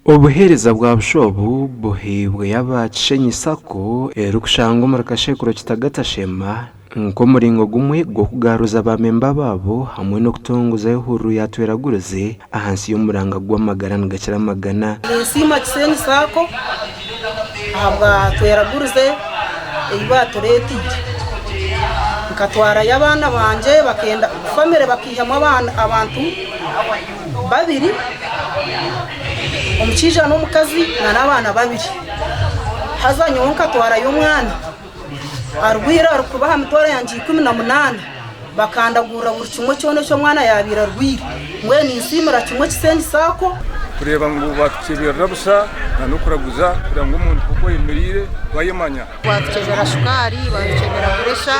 Obuheereza bwa busha obu buhairwe aba Kishenyi Sacco erikushangwa omuri Kashekuro Kitagata Sheema nk'omuringo gumwe gw'okugaruza ba memba baabo hamwe n'okutongoza ehururu ya Tweragurize ahansi y'omuranga gw'amagara nigakira amagana. Ninsiima Kisenyi Sacco ahabwa Tweragurize ei baatureeteire. Nkatwarayo abaana bangye bakenda famire bakaihamu abantu babiri, omushaija n'omukazi n'abaana babiri. Haza nyowe nkatwarayo omwana arwaire arikuba aha mitwaro yangye 18 bakandagurira buri kimwe kyona eki omwana yaabaire arwaire. Mbwenu ninsiimira kimwe Kisenyi Sacco. Kureeba ngu baatuceberera busha n'okuraguza kureeba ngu omuntu oku ayemereire twayemanya. Baatukyebera shukaari, baatukyebera puresha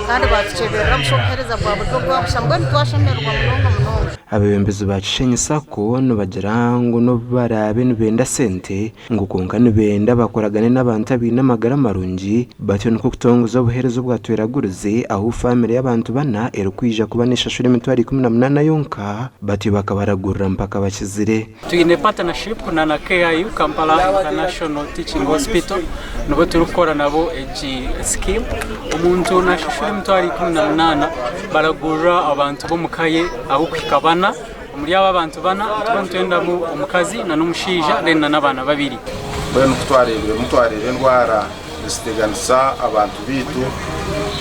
kandi baatukyebera busha obuheereza bwa buri obwa busha mbwenu twashemererwa munonga munonga. Abeebembezi ba Kishenyi Sacco nibagira ngu n'obu baraabe nibenda sente ngu kwonka nibenda bakoragane n'abantu abaine amagara marungi batyo nikwo kutongoza obuheereza obwa Tweragurize ahu faamire y'abantu bana erikwija kuba neshashura emitwaro 18 yonka batyo bakabaragurira mpaka bakizire. Twine partnership na na KIU, Kampala International Teaching Hospital, nibo turikukora nabo egi scheme. Omuntu nashashura emitwaro 18 baragurira abantu b'omuka ye ab'okuhika bana. Omuri abo abantu bana nituba nitwendamu omukazi na n'omushaija then na n'abaana babiri. Mbwenu ku twareebiremu twareeba endwara niziteganisa abantu baitu,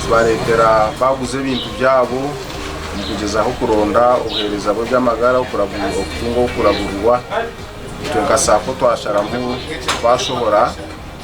zibareetera baaguza ebintu byabo omu kugyezaho kuronda obuheereza bw'eby'amagara okutunga okuragurirwa. Itwe nka Sacco twasharamu twashohora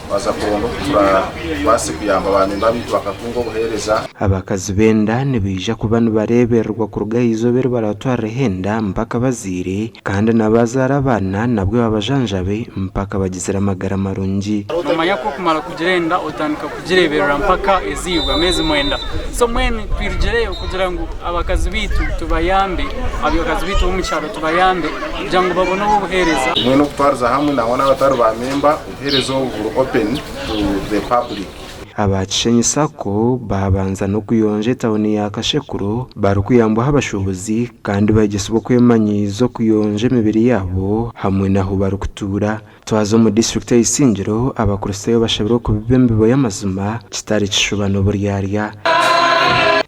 twaza kuronda oku turabaase kuyamba baamemba baitu bakatunga obuheereza. Abakazi b'enda nibaija kuba nibareebererwa kuruga aha izooba eri baraatwarireho enda mpaka bazaire kandi na baazaara abaana nabwo babajanjabe mpaka bagizire amagara marungi. Noomanya ku okumara kugira enda otandika kugireeberera mpaka ezairwe ameezi mwenda. So mbwenu twirugireyo kugira ngu abakazi baitu tubayambe, abakazi baitu b'omu kyaro tubayambe kugira ngu babone obu obuheereza. Mbwenu okutwariza hamwe nangwa n'abatari baamemba, obuheereza obu buri open to the public. Aba Kishenyi Sacco baabanza n'okuyonja etawuni ya Kashekuro barikuyambwaho abashuubuzi kandi bayegyesibwa okwemanyiiza okuyonja emibiri yaabo hamwe n'ahu barikutuura. Twaza omu disiturikiti ya Isingiro, Abakristaayo bashabirwe okubiba embibo y'amazima kitari kishuba n'oburyarya.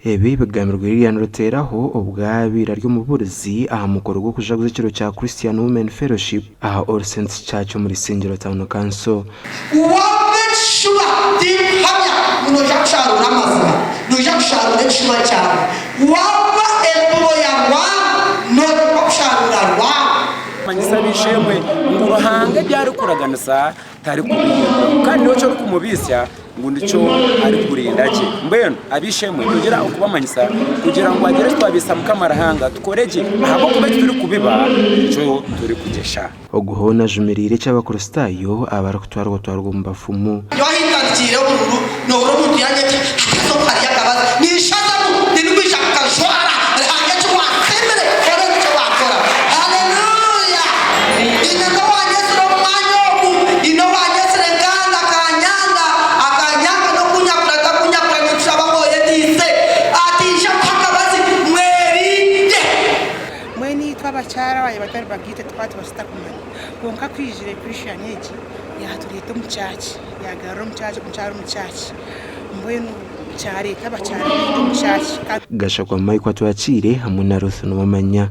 Ebi bigambirwe Lilian Ruteraho obwabaire ari omubuurizi aha mukoro gw'okujaguza ekiro kya Christian Women Fellowship aha All Saints Church omuri Isingiro Town Council. Wabiba ekishuba, tinkuhamya ngu noija kusharuura amazima. Noija kusharuura ekishuba kyawe. Wabiba embibo ya rwango, noija kusharuura rwango. Manyisa ab'eishe-emwe ngu Ruhanga ebi arikuraganisa tarikubihindura, kandi nyowe eki orikumubiitsya ngu nikyo arikurinda gye. Mbwenu ab'eishe-emwe nitugira okubamanyisa kugira ngu hagire eki twabiitsa Mukama Ruhanga tukore gye ahabw'okuba eki turikubiba nikyo turikugyesha. Ogu hoona ajumiriire eky'Abakristaayo abarikutwarwatwarwa omu bafumu. Nyowe ahi ntandikiire obururu, nohurira omuntu yanyeta ati haza oku hariyo akabazo, ninshazamu, tindikwija kukajwara, Ruhanga eki wansiimire obe nikyo waakora. Haleluya! Haine n'owanyetsire omu mwanya ogu, haine owanyetsire nkanga akanyanga, akanyanga n'okunyakura takunyakura, ninkushaba ngu oyetiise, ati ija nkuhe akabazi, mwerinde. Mbwenu itwe abakyara ababaire batari bagaite tukaba tubaasa tutakumanya kwonka ku yaijire Christian egi yatureeta omu church yagarura omukyara omu church mbwenu kyareeta abakyara baingi omu church. Gashakwa Mike Atwakiire hamwe na Ruth Nuwamanya.